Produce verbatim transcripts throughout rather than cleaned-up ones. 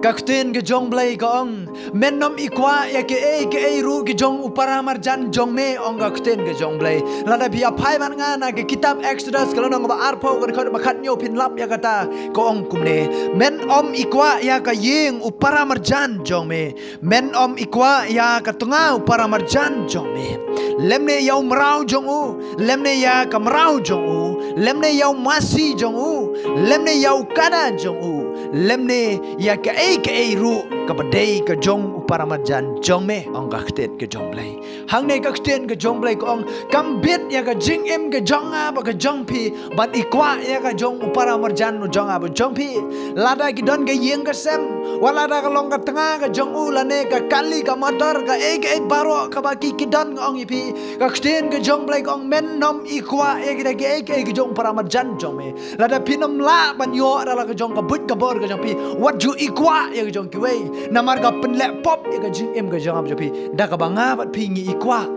Ka ktien ka jong Blei ka ong, men ym i kwah ïa kiei kiei ruh ki jong u para marjan jong me, ong ka ktien ka jong Blei. Lada phi ïa phai bad nga na ka kitab Exodus ka lynnong ba arphew ka dkhot ba khatñiew phin lap ïa kata, ka ong kumne. Men ym i kwah ïa ka ïing u para marjan jong me. Men ym i kwah ïa ka tnga u para marjan jong me. Lymne ïa u mraw jong u, lymne ïa ka mraw jong u, lymne ïa u masi jong u, lymne ïa u kada jong u, lymne ïa kaei kaei ruh kaba dei ka jong u para marjan jong me, ong ka ktien ka jong Blei. Hangne ka ktien ka jong Blei ka ong, kam bit ïa ka jingim ka jong nga bad ka jong phi ban i kwah ïa ka jong u para marjan u jong nga bad jong phi. Lada ki don ka ïing ka sem, wat lada ka long ka tnga ka jong u, lane ka kali ka motor, kaei kaei baroh kaba ki ki don, nga ong ïa phi. Ka ktien ka jong Blei ka ong, men ym i kwah ïa kita kiei kiei ki jong u para marjan jong me. Lada phin ym lah ban ïoh da la ka jong ka buit ka bor ka jong phi, wat ju i kwah ïa ka jong kiwei. Namar ka pynleh pop ïa ka jingim ka jong nga bad jong phi. Da kaba nga bad phi ngi i kwah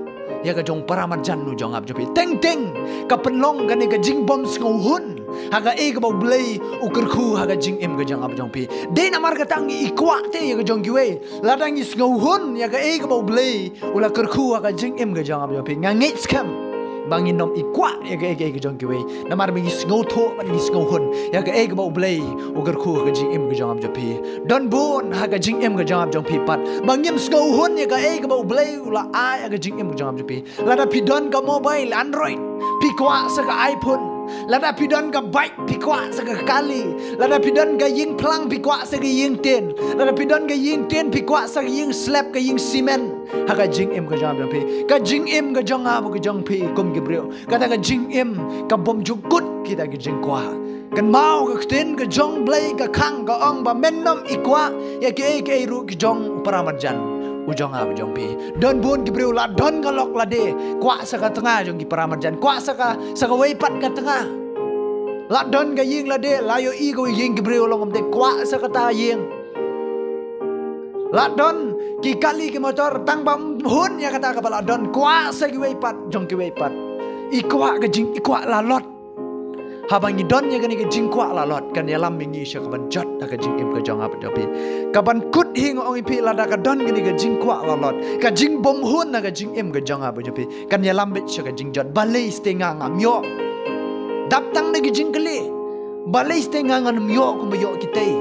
ïa ka jong para marjan u jong nga bad jong phi, teng teng ka pynlong kane ka jingbym sngewhun ha kaei kaba u Blei u kyrkhu ha ka jingim ka jong nga bad jong phi. Dei namar kata ngi i kwah te ïa ka jong kiwei. Lada ngi sngewhun ïa kaei kaba u Blei u la kyrkhu ha ka jingim ka jong nga bad jong phi, nga ngeit skhem ba ngin ym i kwah ïa kaei kaei ka jong kiwei. Namar ba ngi sngewthuh bad ngi sngewhun ïa kaei kaba u Blei u kyrkhu ha ka jingim ka jong nga bad jong phi. Don bun ha ka jingim ka jong nga bad jong phi pat ba ngim sngewhun ïa kaei kaba u Blei u la ai ha ka jingim ka jong nga bad jong phi. Lada phi don ka mobile Android, phi kwah sa ka iPhone. Lada phi don ka bike, phi kwah sa ka kali. Lada phi don ka ïing phlang, phi kwah sa ka ïing tin. Lada phi don ka ïing tin, phi kwah sa ka ïing slab, ka ïing simen. Ha ka jingim ka jong nga bad jong phi, ka jingim ka jong nga bad ka jong phi kum ki briew, kata ka jingim ka bym ju kut kita ki jingkwah. Kynmaw, ka ktien ka jong Blei ka khang, ka ong ba men ym i kwah ïa kiei kiei ruh ki jong u para marjan u jong nga bad jong phi. Don bun ki briew la don ka lok lade, kwah sa ka tnga jong ki para marjan, kwah sa ka, sa kawei pat ka tnga. La don ka ïing lade, la ïohi kawei ïing ki briew long kumte, kwah sa kata ïing. La don ki kali ki motor, tang bym hun ïa kata kaba la don, kwah sa kiwei pat jong kiwei pat. I kwah, ka jing i kwah la lot. Haba ngi don ïa kane ka jingkwah la lot, kan ïalam ïa ngi sha kaban jot ha ka jingim ka jong nga bad jong phi. Kaban kut hi, nga ong ïa phi, lada ka don kane ka jingkwah la lot, ka jingbymhun ha ka jingim ka jong nga bad jong phi, kan ïalam beit sha ka jingjot. Balei sdang nga ngam ïoh? Dap tang da ki jingkylli. Balei sdang nga ngam ïoh kumba ïoh kitei?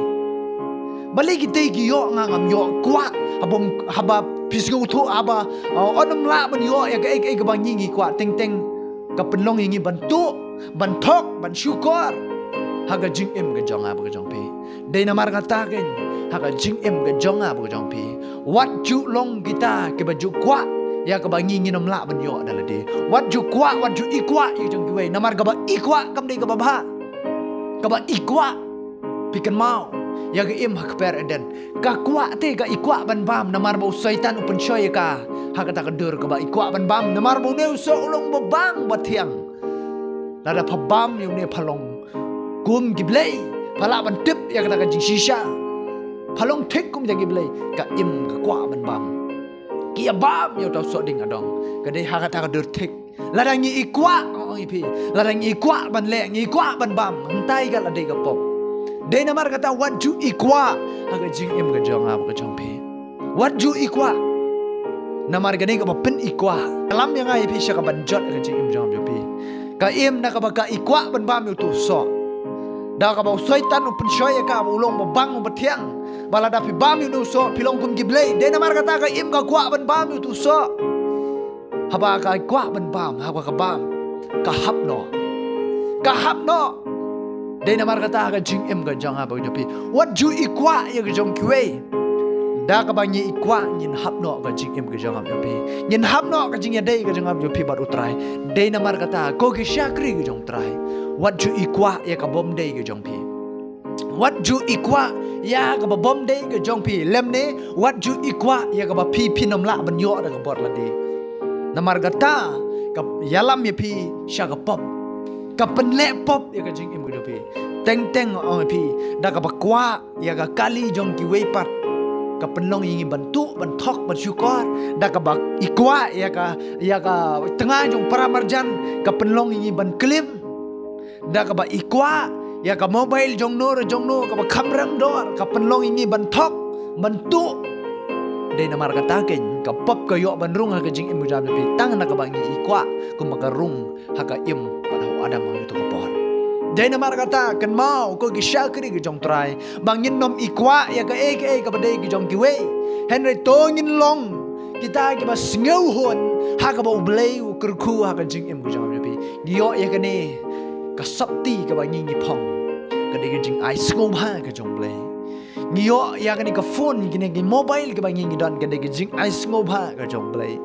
Balei kitei ki ïoh, nga ngam ïoh? Kwah, haba, haba phi sngewthuh, haba, uh, ym nym lah ban ïoh ïa kaei kaei kaba ngi ngi kwah, teng teng ka pynlong ïa ngi ban tuh, ban thok, ban shukor ha ka jingim ka jong nga bad ka jong phi. Dei namar kata keiñ, ha ka jingim ka jong nga bad ka jong phi, wat ju long kita kiba ju kwah ïa kaba ngi ngin ym lah ban ïoh da lade. Wat ju kwah, wat ju i kwah ïa jong kiwei, namar kaba i kwah kam dei kaba bha. Kaba i kwah, phi kynmaw ïa ka im ha kper Eden. Ka kwah te, ka i kwah ban bam, namar ba u Soitan u pynshoi ïa ka ha kata ka dur. Kaba i kwah ban bam, namar ba une u soh u long ba bang ba thiang. Lada pha bam ïa une pha long kum ki blei, pha lah ban tip ïa kata ka jingshisha. Pha long thik kum kita ki blei. Ka im ka kwah ban bam. Ki ïa bam ïa uta u soh dieng adong. Ka dei ha kata ka dur thik. Lada ngi i kwah, ong ïa phi, lada ngi i kwah ban leh, ngi i kwah ban bam, hangtai ka la dei ka pop. Dei namar kata wat ju i kwah ha ka jingim ka jong nga bad ka jong phi. Wat ju i kwah. Namar kane kaba pyn-i kwah ka lam ïa nga ïa phi sha kaban jot ha ka jingim jong nga bad jong phi. Ka im na kaba ka i kwah ban bam ïa utu u soh. Da kaba u Soitan u pynshoi ïa ka ba u long ba bang ba thiang, ba lada phi bam ïa utu u soh phi long kum ki blei. Dei namar kata ka im ka kwah ban bam ïa utu u soh. Haba ka kwah ban bam, haba ka bam, ka hap noh. Ka hap noh. Dei namar kata ha ka jingim ka jong nga bad ka jong phi, wat ju i kwah ïa ka jong kiwei. Da kaba ngi i kwah ngin hap noh ka jingim ka jong nga bad jong phi. Ngin hap noh ka jingïadei ka jong nga bad jong phi bad u Trai. Dei namar kata, ko ki shakri ka jong u Trai, wat ju i kwah ïa ka bym dei ka jong phi. Wat ju i kwah ïa kaba bym dei ka jong phi, lymne wat ju i kwah ïa kaba phi phin ym lah ban ïoh da ka bor lade. Namar kata ka ïalam ïa phi sha ka pop. Ka pynleh pop ïa ka jingim ka jong phi. Teng teng, ong ïa phi, da kaba kwah ïa ka kali jong kiwei pat, ka pynlong ïa ngi ban tuh, ban thok, ban shukor. Da kaba i kwah ïa ka, ïa ka tnga jong u para marjan, ka pynlong ïa ngi ban klim. Da kaba i kwah ïa ka mobile jong no re jong no, kaba kham rem dor, ka pynlong ïa ngi ban thok, ban tuh. Dei namar kata keiñ ka pop ka ïoh ban rung ha ka jingim ka jong nga bad jong phi, tang na kaba ngi i kwah kumba ka rung ha ka im bad ha u Adam ha uto u por. Dei namar kata kynmaw ko ki shakri ka jong U Trai, ba ngin ym i kwah ïa kaei kaei kaba dei ka jong kiwei. Hynrei to ngin long kita kiba sngewhun ha kaba U Blei u kyrkhu ha ka jingim ka jong nga bad jong phi. Ngi ïoh ïa kane ka sopti kaba ngi ngi phong, ka dei ka jingai sngewbha ka jong U Blei. Ngi ïoh ïa kane ka phone, kine ki mobile kiba ngi ngi don, ka dei ka jingai sngewbha ka jong U Blei.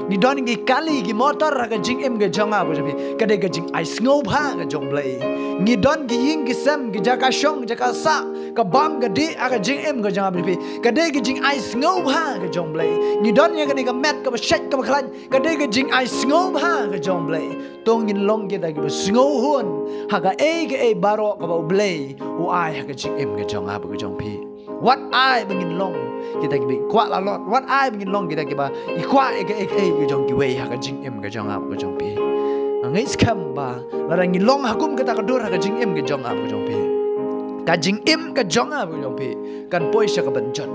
Ngi don ki kali ki motor ha ka jingim ka jong nga bad jong phi, ka dei ka jingai sngewbha ka jong U Blei. Ngi don ki ïing ki sem, ki jaka shong jaka sah, ka bam ka dih ha ka jingim ka jong nga bad jong phi, ka dei ka jingai sngewbha ka jong U Blei. Ngi don ïa kane ka met kaba shet kaba khlaiñ, ka dei ka jingai sngewbha ka jong U Blei. To ngin long kita kiba sngewhun ha kaei kaei baroh kaba U Blei u ai ha ka jingim ka jong nga bad ka jong phi. Wat ai ba ngin long kita kiba i kwah lalot, wat ai ba ngin long kita kiba i kwah ïa kaei kaei ka jong kiwei ha ka jingim ka jong nga bad ka jong phi. Nga ngeit skhem ba lada ngi long ha kum kata ka dur ha ka jingim ka jong nga bad ka jong phi, ka jingim ka jong nga bad ka jong phi kan poi sha ka ban jot.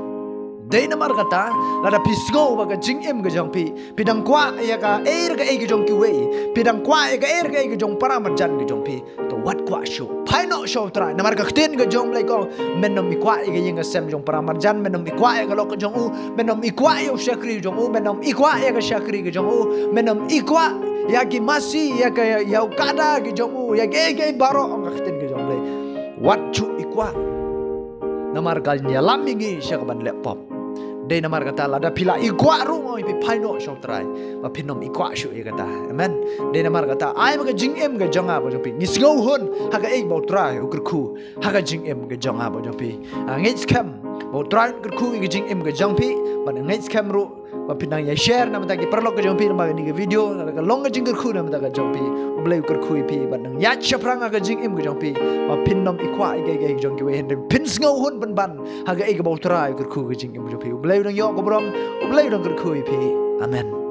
Dei namar kata lada phi sngew ba ka jingim ka jong phi, phi dang kwah ïa kaei re kaei ka jong kiwei, phi dang kwah ïa kaei re kaei ka jong para marjan ka jong phi, to wat kwah shuh, phai noh sha U Trai. Namar ka ktien ka jong U Blei ka ong, men ym i kwah ïa ka ïing ka sem jong para marjan, men ym i kwah ïa ka lok ka jong u, men ym i kwah ïa u shakri jong u, men ym i kwah ïa ka shakri ka jong u, men ym i kwah ïa ki masi, ïa ka, ïa u kada ki jong u, ïa kaei kaei baroh, ong ka ktien ka jong U Blei. Wat shuh i kwah. Namar kan ïalam ïa ngi sha ka ban leh pop. Dei namar kata lada phi la i kwah ruh, nga ong ïa phi, phai noh sha U Trai, ba phin ym i kwah shuh ïa kata. Amen. Dei namar kata ai ba ka jingim ka jong nga bad jong phi, ngi sngewhun ha kaei ba U Trai u kyrkhu ha ka jingim ka jong nga bad jong phi. Nga ngeit skhem ba U Trai un kyrkhu ïa ka jingim ka jong phi, bad nga ngeit skhem ruh ba phin nang ïa share na bynta ki paralok ka jong phi, namar kane ka video lada ka long ka jingkyrkhu na bynta ka jong phi, U Blei u kyrkhu ïa phi, bad nang ïaid shaphrang ha ka jingim ka jong phi, ba phin ym i kwah ïa kaei kaei ka jong kiwei, hynrei phin sngewhun pynban ha kaei kaba U Trai u kyrkhu ka jingim ka jong phi. U Blei u nang ïoh ka burom, U Blei u nang kyrkhu ïa phi. Amen.